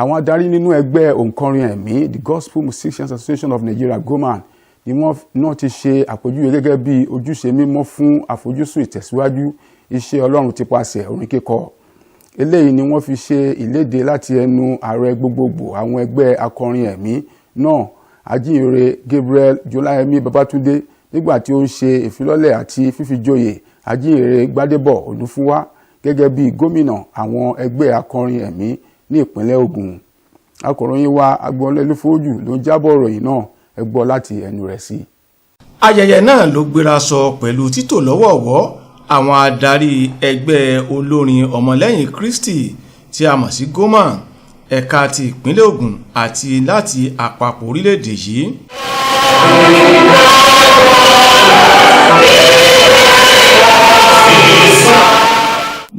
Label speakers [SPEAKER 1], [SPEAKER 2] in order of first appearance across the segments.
[SPEAKER 1] Àwọn adarí nínú ẹgbẹ́ òǹkọrin ẹ̀mí, The Gospel Musicians Association of Nigeria, GOMAN, ni wọ́n náà ti ṣe àpèjúwe gẹ́gẹ́ bí ojúṣe mímọ́ fún àfojúsùn ìtẹ̀síwájú iṣẹ́ Ọlọ́run tipasẹ̀ orin kíkọ. Eléyìí ni wọ́n fi ṣe ìléde láti ẹnu ààrẹ gbogbogbò àwọn ẹgbẹ́ akọrin ẹ̀mí náà, Ajíhìnrere Gabriel Jọláyẹmí Babátúndé, nígbà tí ó ń ṣe ìfilọ́lẹ̀ àti fífijoyè Ajíhìnrere Gbádébọ̀ Olúfúnwá gẹ́gẹ́ bí gómìnà àwọn ẹgbẹ́ akọrin ẹ̀mí ní ìpínlẹ̀ Ògùn. Akọ̀ròyìn wa Agboola Olúfọ́jù ló ń jábọ̀ ìròyìn náà. Ẹ gbọ́ láti ẹnu rẹ̀ sí.
[SPEAKER 2] Ayẹyẹ náà ló gbéra sọ pẹ̀lú títò lọ́wọ̀ọ̀wọ́ àwọn adarí ẹgbẹ́ olórin Ọmọlẹ́yìn Kristi tí a mọ̀ sí GOMAN, ẹ̀ka ti ìpínlẹ̀ Ògùn àti láti àpapọ̀ orílẹ̀-èdè yìí.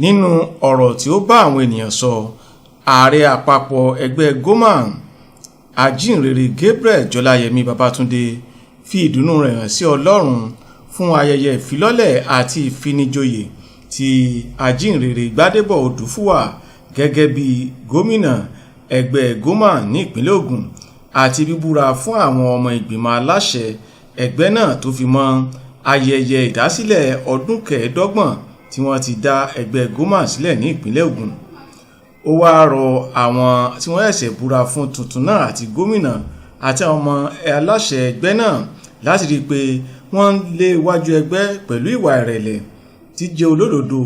[SPEAKER 2] Nínú ọ̀rọ̀ tí ó bá àwọn ènìyàn sọ, ààrẹ àpapọ̀ ẹgbẹ́ GOMAN, Ajíhìnrere Gabriel Jọláyẹmí Babátúndé, fi ìdùnnú rẹ̀ hàn sí Ọlọ́run fún ayẹyẹ ìfilọ́lẹ̀ àti ìfinijoyè ti Ajíhìnrere Gbádébọ̀ Odùfúwà gẹ́gẹ́ bí gómìnà ẹgbẹ́ GOMAN ní ìpínlẹ̀ Ògùn àti bíbúra fún àwọn ọmọ ìgbìmọ̀ aláṣẹ ẹgbẹ́ náà, tó fi mọ́ ayẹyẹ ìdásílẹ̀ ọdún 25 tí wọ́n ti dá ẹgbẹ́ GOMAN sílẹ̀ ní ìpínlẹ̀ Ògùn. Ó wáá rọ àwọn tí wọ́n ṣẹ̀ṣẹ̀ búra fún tuntun náà àti gómìnà àti àwọn ọmọ aláṣẹ ẹgbẹ́ náà láti rí i pé wọ́n ń lé wájú ẹgbẹ́ pẹ̀lú ìwà ìrẹ̀lẹ̀, jíjẹ́ olódodo,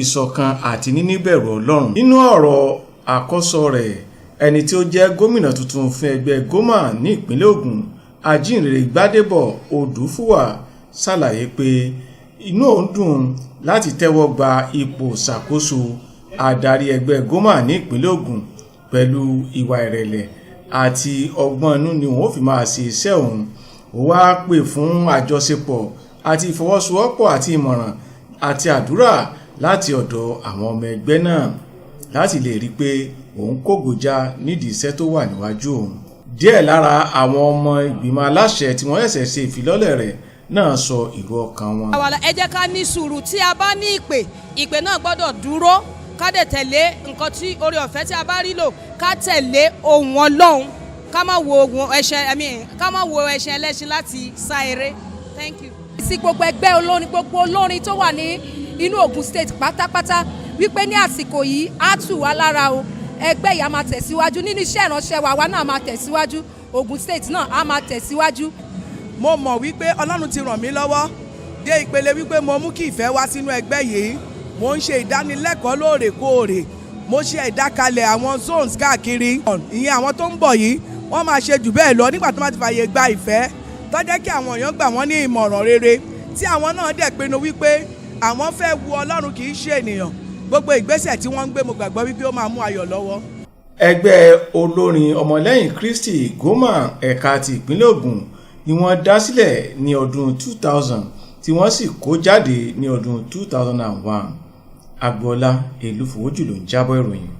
[SPEAKER 2] ìṣọ̀kan àti níníbẹ̀rù Ọlọ́run. Nínú ọ̀rọ̀ àkọ́sọ rẹ̀, ẹni tí ó jẹ́ gómìnà tuntun fún ẹgbẹ́ GOMAN ní ìpínlẹ̀ Ògùn, Ajíhìnrere Gbádébọ̀ Odùfúwà, ṣàlàyé pé inú òun dùn láti tẹ́wọ́ gba ipò ṣàkóso adarí ẹgbẹ́ GOMAN ní ìpínlẹ̀ Ògùn. Pẹ̀lú ìwà ìrẹ̀lẹ̀ àti ọgbọ́n inú ni òun ó fi máa ṣe iṣẹ́ òun. Ó wáá pè fún àjọṣepọ̀ àti ìfọwọ́sowọ́pọ̀ àti ìmọ̀ràn àti àdúrà láti ọ̀dọ̀ àwọn ọmọ ẹgbẹ́ náà láti lè rí i pé òun kógojá nídìí iṣẹ́ tó wà níwájú òun. Díẹ̀ lára àwọn ọmọ ìgbìmọ̀ aláṣẹ tí wọ́n ṣẹ̀ṣẹ̀ ṣe ìfilọ́lẹ̀ rẹ̀ náà sọ èrò ọkàn wọn.
[SPEAKER 3] Ẹ jẹ́ ká ní sùúrù. Tí a bá ní ìpè, ìpè náà gbọ́dọ̀ dúró, ká dẹ̀ tẹ̀lé nǹkan tí oore ọ̀fẹ́ tí a bá rí lò, ká tẹ̀lé ohùn Ọlọ́run, ká má wo ohun ẹ̀ṣẹ̀ ẹ̀mí, ká má wo ẹṣin ẹlẹ́ṣin láti sá eré. Thank you.
[SPEAKER 4] Sí gbogbo ẹgbẹ́ olórin, gbogbo olórin tó wà ní inú Ògùn State pátápátá, wípé ní àsìkò yìí á tù wá lára o. Ẹgbẹ́ yìí á máa tẹ̀síwájú nínú iṣẹ́ ìránṣẹ́ wa, àwa náà máa tẹ̀síwájú, Ògùn State náà á máa tẹ̀síwájú.
[SPEAKER 5] Mo mọ̀ wípé Ọlọ́run ti ràn mí lọ́wọ́ dé ìpele wípé mo mú kí ìfẹ́ wá sínú ẹgbẹ́ yìí. Mo ń ṣe ìdánilẹ́kọ̀ọ́ lóòrèkóòrè, mo ṣe ìdákalẹ̀ àwọn zones káàkiri. Ìyẹn àwọn tó ń bọ̀ yìí, wọ́n máa ṣe jù bẹ́ẹ̀ lọ nígbà tó máa ti fààyè gba ìfẹ́, tó jẹ́ kí àwọn èèyàn gbà wọ́n ní ìmọ̀ràn rere, tí àwọn náà dẹ̀ pinnu wípé àwọn fẹ́ wu Ọlọ́run, kì í ṣe ènìyàn. Gbogbo ìgbésẹ̀ tí wọ́n ń gbé, mo gbàgbọ́ wípé ó máa mú ayọ̀ lọ́wọ́.
[SPEAKER 2] Ẹgbẹ́ olórin Ọmọlẹ́yìn Kristi, GOMAN, ẹ̀ka ti ìpínlẹ̀ Ògùn ni wọ́n dá sílẹ̀ ní ọdún 2000, tí wọ́n sì kó jáde ní ọdún 2001. Agboola Elúfòójù ló ń jábọ̀ ìròyìn.